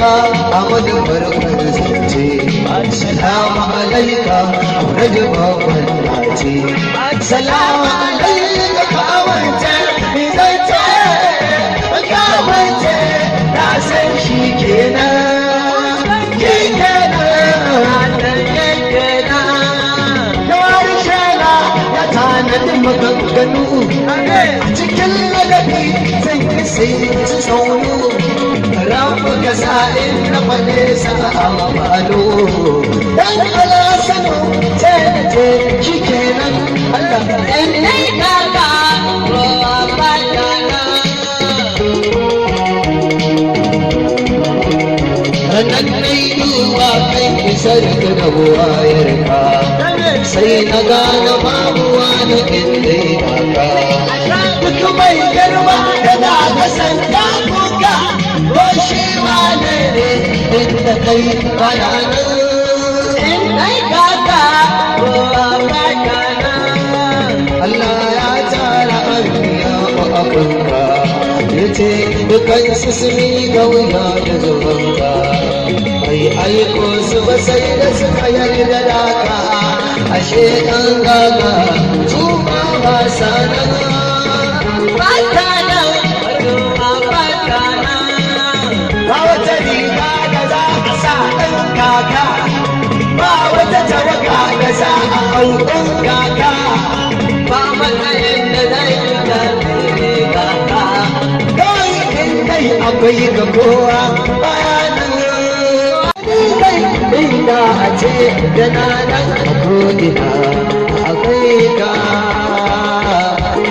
Alaika Ahmadu, farkon zance. Salamu alaika Ahmadu, babban dace. Salamu alaika, kawance mi zance, kawance na san shi kenan, shi kenan, yawar shela ya tanadi maganganu a cikin ladabi, zan yi sai su saunu rabu ka sa'in na faɗe sa a amfano dan alasano, sai na ce shi kenan Allah. In dai kaka kowa bata nan. Ranar nai duba kan isar ka da buwayarka, sai na gane babu wani inda ya ka. Duk mai garba yana kasan kuka, ko shi wane ne inda kai baya nan. In dai kaka kowa bata nan. Allah ya tara anbiya a Afirka, ya ce dukansu su miƙa wuya da zuwanka. Bai aiko su ba sai da suka yarda da ka, ashe ɗan gaga su ma ba sa nan. Bata nan, kowa bata nan. Ba wata riga da za a sa ɗan kaka, ba wata tawaga da za a hau ɗan kaka. Ba matsayin da zai yi kaka. Kawai in dai akwai ga kowa bayanan ni kai, inda a ce da na nan a ko'ina akwai ka,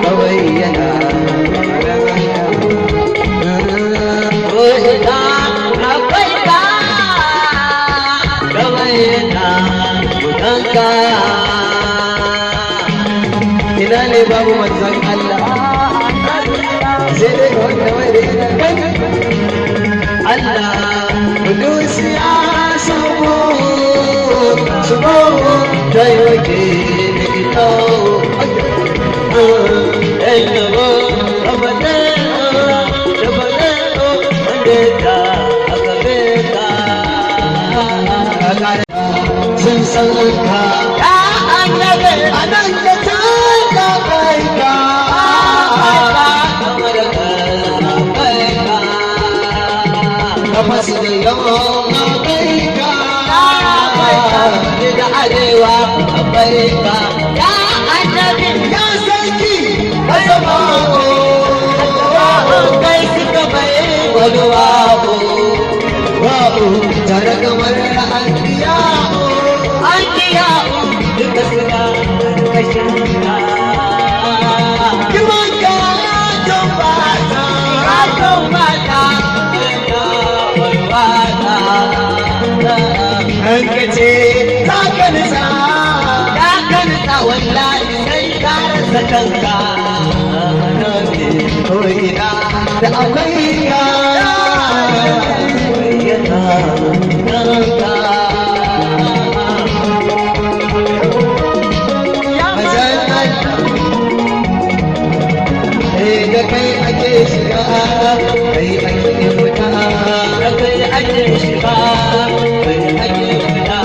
kawai yana. Ko ina akwai ka, kawai yana bukanka. Ina ne babu manzon Allah? Sai dai ga wanda wai da ina gani Allah. Kudusi ya subu subu taimake ni ito. Yabo Ramadan Ramadan wanda ta aka beka. Sun san ka. Ya annabi. Anan da ta kai ka. Kamar ka kai ka. Gabas da yamma kai ka. Da arewa akwai ka, ya annabi. Ya sarki ka zama. Kai suka bai wani wabu. Wa'u tare kamar anbiya. An kiya duka suna karkashin ka. Girman ka tabbata. Katon mata yana walwata. An ka ce za ka nisa. Ya kansa, wallahi sai ka rasa kanka. Ko ina da akwai ka. Yana kanka. Mazan Allah, eh, da kai ake shiga, kai ake fita. Da kai ake shiga, kai ake fita.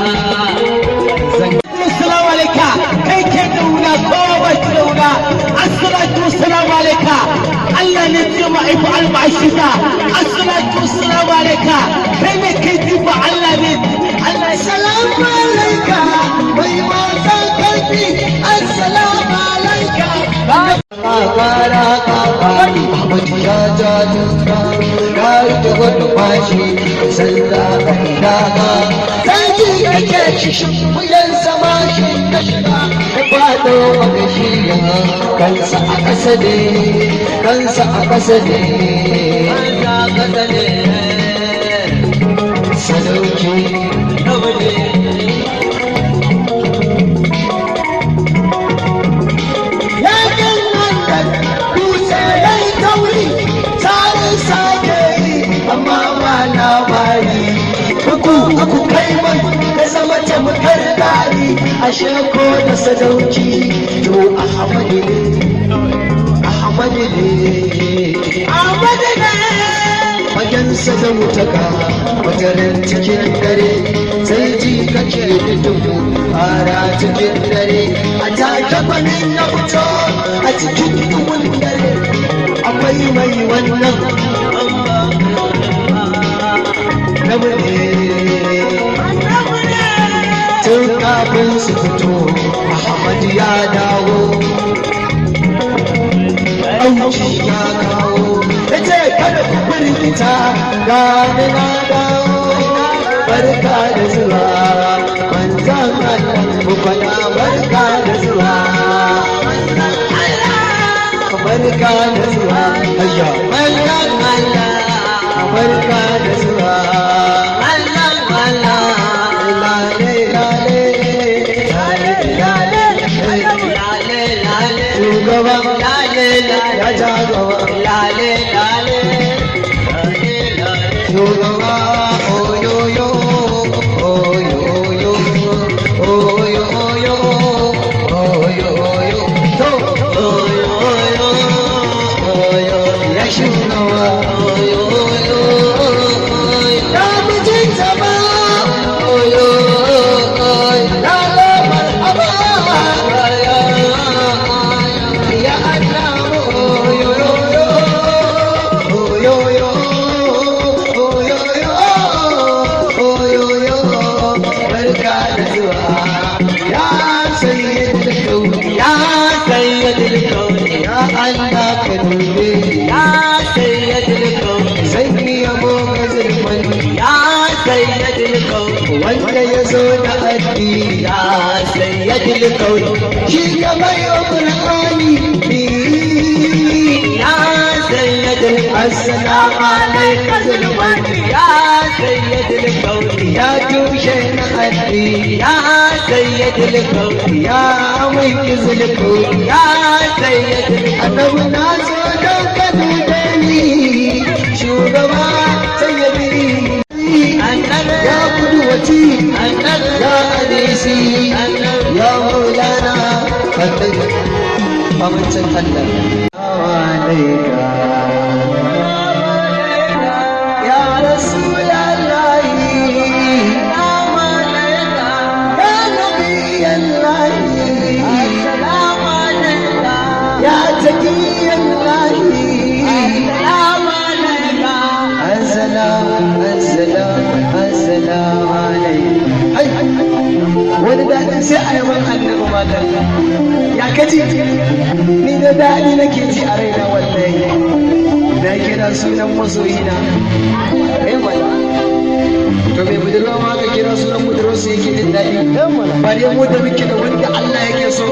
Assalamu alaika, kai ke da wuna, kowa ba shi da wuna. Assalatu wassalamu alaika, Allah ne ce ma aifu almashida. Assalatu wassalamu alaika, kai ne kai jifa, Allah ne Allah. Assalamu alaika mai motsa karfi, assalamu alaika. Kakara kaka Ahmadu ya ja tunga, ya rike wani bashi sallah a daga. Sarki kake shi wuyan sama shi ka shiga da fado maka shi kansa a ƙasa ne, kansa a ƙasa ne. Kansa kasa ne. Sadauki. Namiji. Yakin nan dutse ya yi tauri, tsarin sake yi, amma ba labari. Uku uku kai mai ya zama tamkar gari, ashe ko da sadauki to Ahmadu ne, Ahmadu ne, Ahmadu ne fagen sadauki. ta mutaka wataran cikin dare, sai ji kake duhu ara cikin dare. A take kwanin ya fito a cikin duhun dare, akwai mai wannan namu. Tun kafin su fito, Muhammad ya dawo, auki ya kawo, ya ce kada ku firgita, gani na dawo. Barka da zuwa manzan Allah, ku faɗa barka da zuwa, barka da zuwa, hayya Manzon Allah, barka da zuwa. Manzon Allah. Lale lale lale lale. Lale lale. Shugaban Lale lale. ya ja gaba. Lale lale. Lale lale. Shugaba, oyoyo oyoyo oyoyo oyoyo to. Oyo oyo oyo. Ya shugaba. Oyo oyo oyo. Ya mijin zama. Oyo oyo. Lale marhaba. Ya Allah, oyoyo oyoyo oyoyo oyoyo, barka da zuwa ya sayyidul kauni. Ya sayyidul kauni. Ya Allah, ka dube. Ya sayyidul kauni. Zan yi yabo ga zulman. Ya sayyidul kauni. Wanda ya zo da addini. Ya sayyidul kauni. Shi ya bai wa Qur'ani. Ya sayyidul Assalamu alaika zulman. Ya sayyidul kauni. Ya tushe na addini. Ya sayyidul kauni. Ya mai zulku. Ya sayyidul Annabi, na zo don ka dube ni, shugaba sayyidi. Annabi. Ya kuduwati. Annabi. Ya anisi. Annabi. Ya maulana annabi, amincin Allah alaika ya rasulallahi, ya nabiyallahi, ya taqiyallahi. Assalam, assalam, assalam alaikum. Ai wani daɗin sai a yaban annabi matan ya kaji, ni da daɗi nake ji a raina wallahi da kira sunan masoyina. Eh mana, to mai budurwa ma aka kira sunan budurwarsa yake jin daɗi, ba dai mu da muke da wanda Allah yake so.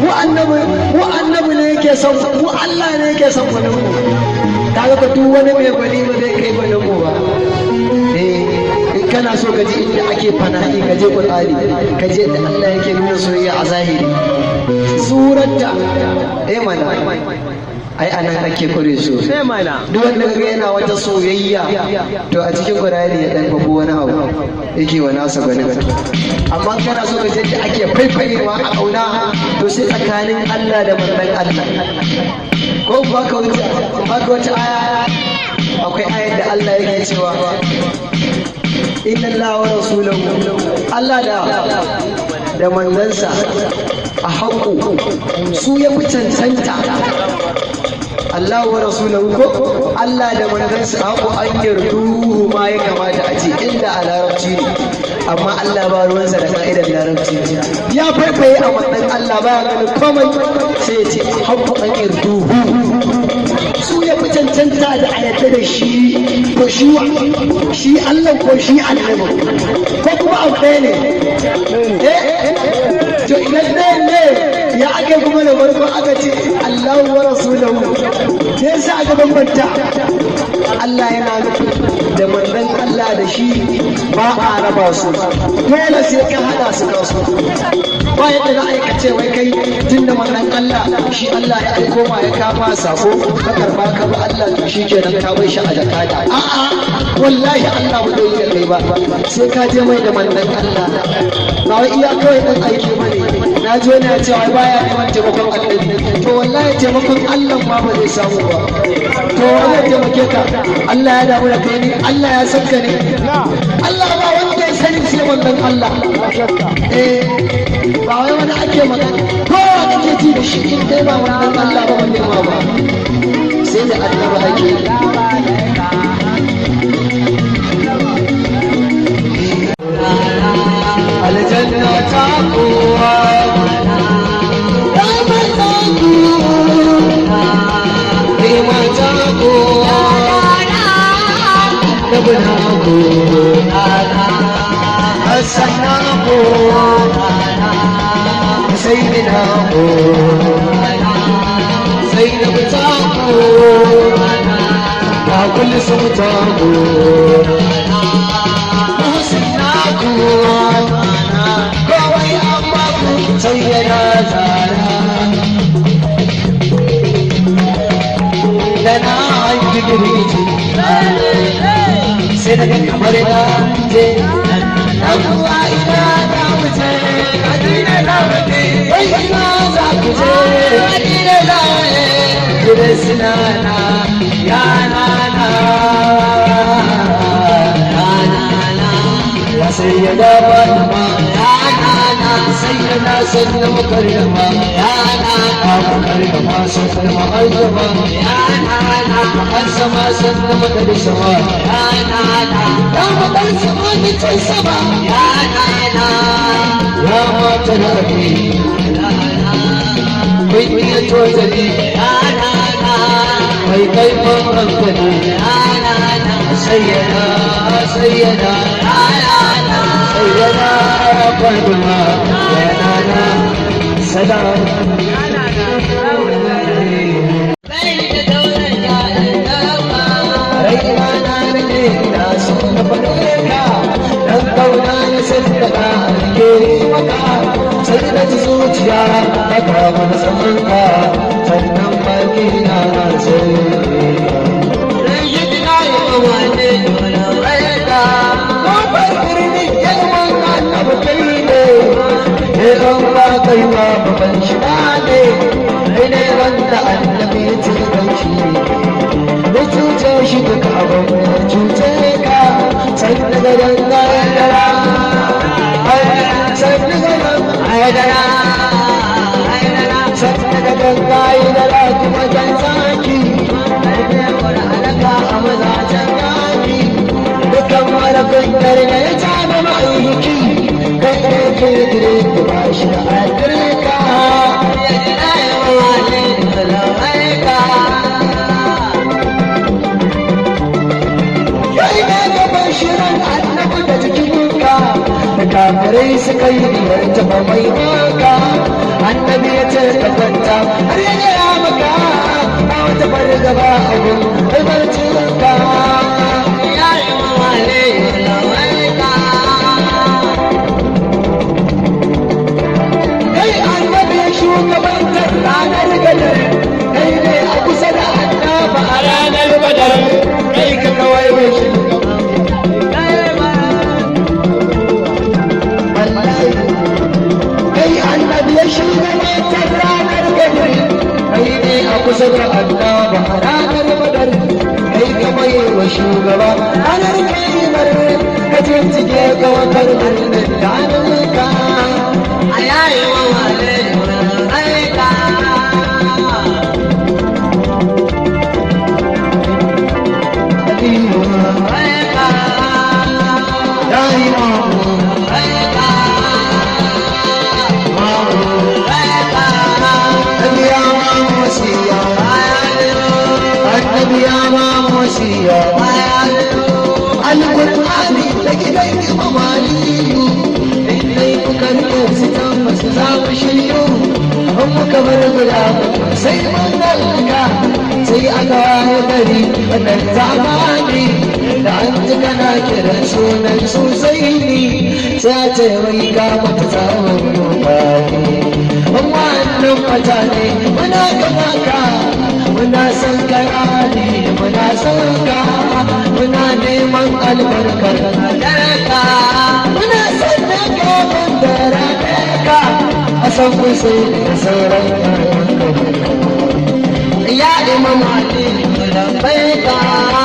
Mu annabi, mu annabi ne yake son mu, Allah ne yake son wani mu. Kaga ko duk wani mai gwani ba zai kai gwanin mu ba. Eh, in kana so ka ji inda ake fana'i, ka je Qur'ani, ka je inda Allah yake nuna soyayya a zahiri surata. Eh mana, ai anan ake kure su. Sai mana. Duk wanda kaga yana wata soyayya, to a cikin Qur'ani ya dan fafo wani abu yake wa nasa gwani gwani. Amma kana so ka je da ake faifayewa a kauna, to sai tsakanin Allah da manzon Allah. Ko ba ka wuce ba ka wata aya, akwai ayar da Allah yake cewa inna Allah wa rasulahu, Allah da manzansa a haƙu, su ya fi cancanta. Allah wa rasulahu, ko Allah da manzansa a haƙu an yarduhu ma ya kamata a ce inda a larabci ne, amma Allah ba ruwansa da ka'idar larabci, ya faifaye a wannan. Allah baya ganin komai, sai ya ce haƙu an yarduhu, su ya fi cancanta da a yadda da shi. To shi wa? Shi Allah ko shi annabi ko kuma abu ɗaya ne? Eh, to idan ɗayan ne, ya aka kuma da farko aka ce Allahu wa rasulahu? Me yasa aka bambanta? Allah yana nufin da manzon Allah da shi ba a raba su, dole sai ka hada su kasu. Ba yadda za a yi ka ce wai kai tun da manzon Allah shi Allah ya aiko ma, ya kama sako, ka karba, ka ba Allah, to shi kenan ka bai shi a jakada. A'a, wallahi Allah ba zai yi da kai ba, sai ka je mai da manzon Allah. Ba wai iya kawai dan aiki bane. Na ji wani ya ce ai baya neman taimakon Annabi. To wallahi taimakon Allah ma ba zai samu ba. To wa zai taimake ka? Allah ya damu da kai ne? Allah ya san ka ne? Allah ba wanda ya sani sai wannan Allah. Eh, ba wai wani ake magana. Kowa kake ji da shi, in dai ba wannan Allah ba, wanda ma ba sai da Annabi ake yi. Aljanna ta kowa, dama ta kowa, nema ta kowa, Annabi na kowa, Hassan na kowa, Husaini na kowa, Zainab ta kowa, ga Kulsum ta kowa, Muhsin na kowa, kawai amma ku sai yana zara da na hangi girgiji, sai daga kamar na je na kuwa. Ina za mu je? Madina za mu je. Wai ina za ku je? Madina za mu je. Gidan sinana ya nana, ya nana, ya sayyada Fatima, ya nana, sayyada sanna mukarrama, ya nana, mukarrama sanna mu'azzama, ya nana, mu'azzama sanna muqaddisama, ya nana, ya muqaddisama ni can sama, ya nana, ya mata nabi, kun iya tozali, ya nana, mai kaifin hankali, ya nana, sayyada, sayyada, ya nana, sayyada Fatima, ya nana, salam. Bai da daular ya Raina na nake na so na faɗe ka, dan kauna na sallaka ke maka, sai na ji zuciya ta kama da saman ka, sannan baki na sai Sayyidina wane dole. Kofar birnin girman Annabi kai ne, ne an ba kai ba babban shiga ne, kai ne wanda Annabi ya ce kai shi ne cuce shi, duk abin da cuce ka, sai daga dangara, sai daga Haidara, haidara. Sai daga dangara kuma jan zaki alaka a mazajen yaki, dukkan marafin karna ya jama ma'aiki, kai ne ke dire da ba shi da afirka. Sayyidina wane dole. Kai ne gaban shirin Annabi da jikinka, da kafirai suka yi biyar taɓa mai maka, Annabi ya ce ka kwanta, har ya gaya maka a wata fargaba a gun kai barcinka. Ya wane dole. Kai Annabi ya shugabantar ranar Gadar, kai ne a kusa da Annabi a ranar Badar, kai ka kawai mai shugaban. Wallahi kai Annabi ya shugabantar ranar Gadar, kai ne a kusa da Annabi a ranar Badar, kai ka mai wa shugaba ranar Kaimar, ka jijjige ga wakar birnin da hannunka. Ayayi wane dole. Aliyu, ya imamu, imamu, Annabi ya mamu wasiya, Annabi ya mamu wasiya. Alƙur'ani da gidan Imam Aliyu, in dai kuka rike su tabbas za mu shiryu, in muka bar guda mutum sai mun halaka. Sai aka waye gari wannan zamani, da an ji kana kiran sunan sosai ne, sai a ce wai ka mutu tsawon numfashi. Wannan mutane muna gama ka, muna son kai, muna son ka, muna neman albarkar ka, muna son na gaban da ranar ka. Hassan Hussein da sauran ƴaƴan. Ya Imam Ali, labbaika.